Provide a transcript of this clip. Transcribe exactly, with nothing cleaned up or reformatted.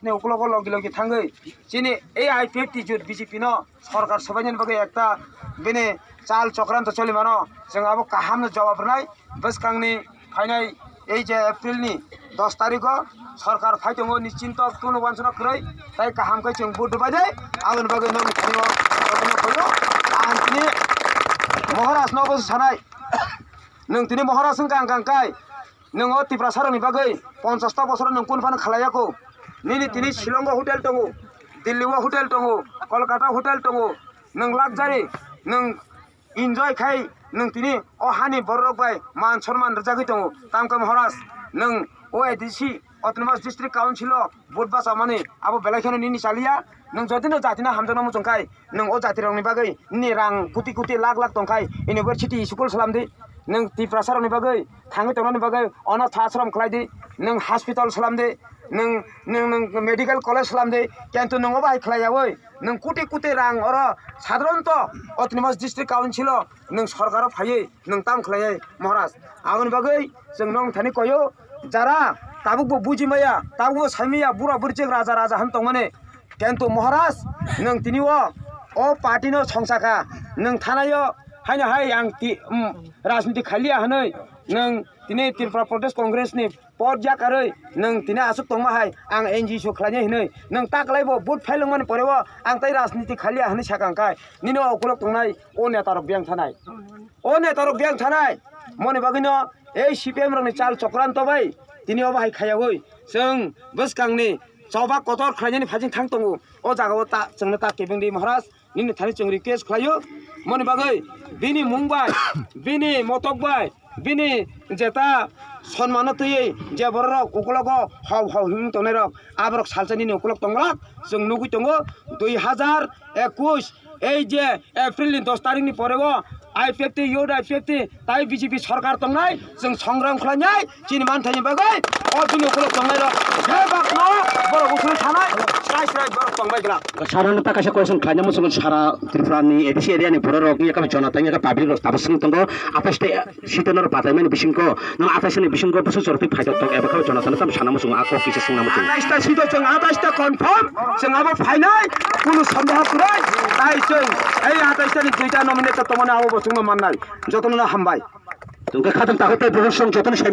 Ni ukulogo logi logi thangwi chini ei I P F T jut B J P no sorkar sobainani bagwi ekta bini chal chokranto choli mano. Chwng abo kahamno jawab rwnai. Bwskangni phainai ei je April ni dos tarikh o sorkar phai tongo, ni chinta kunu wansana kwrwi, tai kaham khe chwng vote rwbai de. Aboni bagwi nokni thani o jotono phaio. Ang tini Maharaj no bo sanai, nwng tini Maharaj wngkha ang kang kai. Nwng o Tiprasa rokni bagwi ponchash ta bosor nwng kun phano khlaiya kho. Nini tini Shillong o hotel tongo, Delhi o hotel tongo, Kolkata hotel tongo. Nwng luxury, nwng enjoy khai nwng tini o hani bororok bai man sonman rwjagwi tongo. Tamkhe Maharaj, nwng o A D C, Autonomous District Council o vote bachamani abo belai kheno nini chaliya. Nwng jodi no jatino hamjakno muchung khai, nwng o jatirokni bagwi nini rang koti koti lakh lakh tongkhai, university school slamdi, nwng Tiprasarokni bagwi thangwi tongnani bagwi onatha ashram khlaidi, nwng hospital slamdi, nwng, nwng, nwng medical college slamdi, kintu nwng obo hai khlaiyawi, nwng koti koti rang oro sadharanto Autonomous District Council o nwng sorkaro phaiwi nwng tam khlaiwi Maharaj. Aboni bagwi chwng nwng thani koyo, jara tabukbo bujimaya, tabukbo saimaya, bura buri chwng raja raja han tongmani. Kintu Maharaj, nwng tini o, o party no songsaka, nwng thanaio haino hai ang ti, um, rajniti khaliya hinwi nwng tini Tripura Pradesh Congress ni pod yakarwi nwng tini aswk tongma hai ang N G O khlainai hinwi nwng ta kwlaibo vote phailwngmani poreo ang tai rajniti khaliya hinwi sakang kai nini o ukulok tongnai o netarok biyang thanai. O netarok biyang thanai moni bagwino ei C P M rokni chal chokranto bai tini obo hai khaiyawi chwng bwskangni choba kotor khlainani phaising thang tongo. O jagao ta chwngno ta kebengdi Maharaj, nini thani chwng request khlaio. Moni bagwi bini mung bai, bini motok bai, bini jeta sonmano twiwi je bororok ukulogo hau hau himung tongnairok, aborok salsa nini ukulok tonglak chwng nugwi tongo. Dui hazar ekush ei je April ni dos tarikh ni pore o I P F T, youth I P F T, tai B J P sorkar tongnai, chwng songram khlainai, chini manthani bagwi, o bini ukulok tongnai rok, bebak no, borok usulwi thanai, srai srai borok tongbai glak. Sara no ta kaisa question khlaina muchungo sara Tripura ni A D C area ni borok rok ni public rok tabuk swng tongo, apaste sita norok bataimani bisingko, no apaste ni bisingko bwswk chortwi phaijak tok eba khe Jonathan tam sana muchungo, a kok kisa swngna muchungo. Apaste sita chwng apaste confirm, chwng abo phainai, kunu sondeho kwrwi, tai chwng ei apaste ni duita nominator tongmani abo bo chwngno mannai. Jotono hambai. Tungkha khatang takhuk tei bukhuk song jotono sai